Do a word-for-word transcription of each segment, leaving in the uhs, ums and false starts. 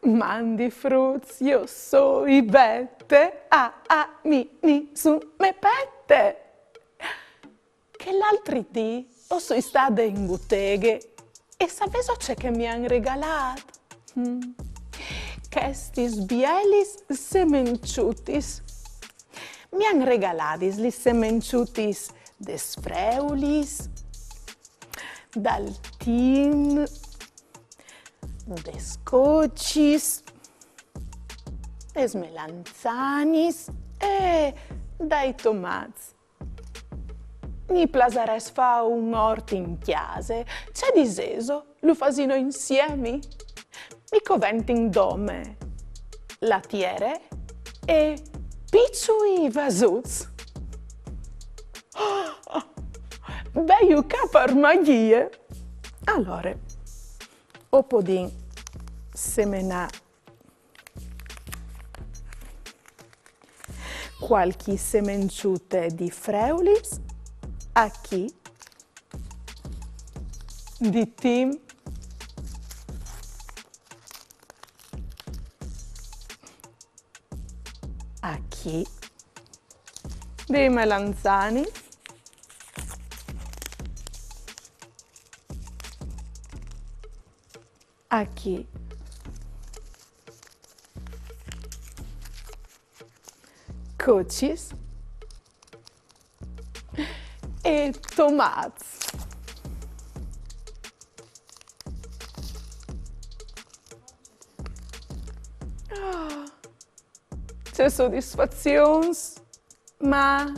Mandi fruts, jo soi Bete, a, a, mi, ni, su, me pete. Chel altri dì o soi stade in buteghe e savêso ce che mi àn regalât? Mm. Chestis bielis semençutis. Mi àn regaladis lis semençutis des freulis, dal tim, des cocis, des melanzanis e dai tomats. Mi plasarès fâ un ort in cjase. Ce disêso? Lu fasìno insiemi? Mi coventin dome la tiere e piçui vasuts. Vêju ca par magjie. Alore, o podìn semenâ cualchi semençute di freulis, achì, di tim, achì, di melanzani, achì, cocis e tomats. Ah, ce sodisfazion! Ma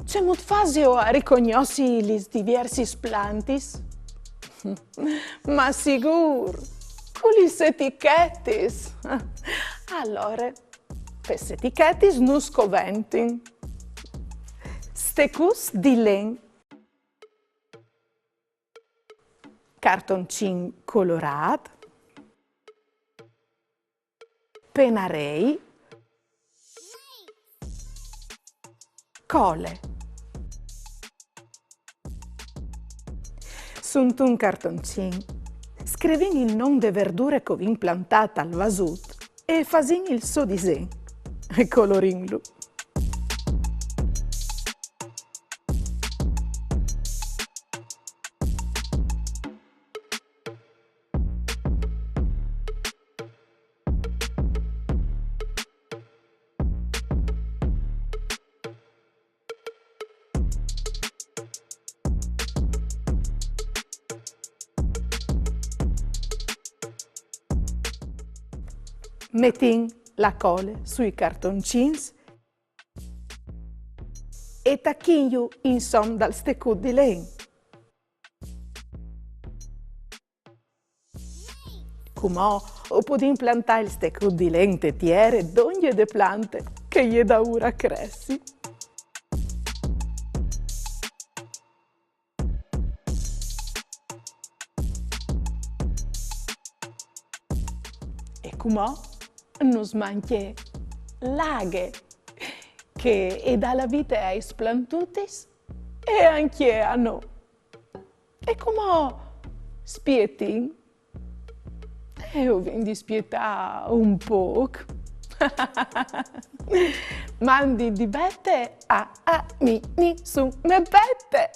cemût fasio a ricognossi lis diviersis plantis? Ma sigûr, cu lis etichetis. Alore, pes etichetis nus coventin stecuts di len, cartoncin colorât, penarei, cole. Suntun cartoncin scrivìn il non de verdure che o vin plantât al vasut e fasìn il so disen e colorìnlu. Metìn la cole sui cartoncins e tachìnju insom dal stecut di len. Cumò o podìn plantâ il stecut di len te tiere dongje de plante che e je daûr a cressi. E cumò nus mancje la aghe, che e dà la vite aes plantutis e ancje a nô. E cumò spietìn? E o vin di spietâ un pôc. Mandi di Bete, a, a, mi, ni, su, me pete.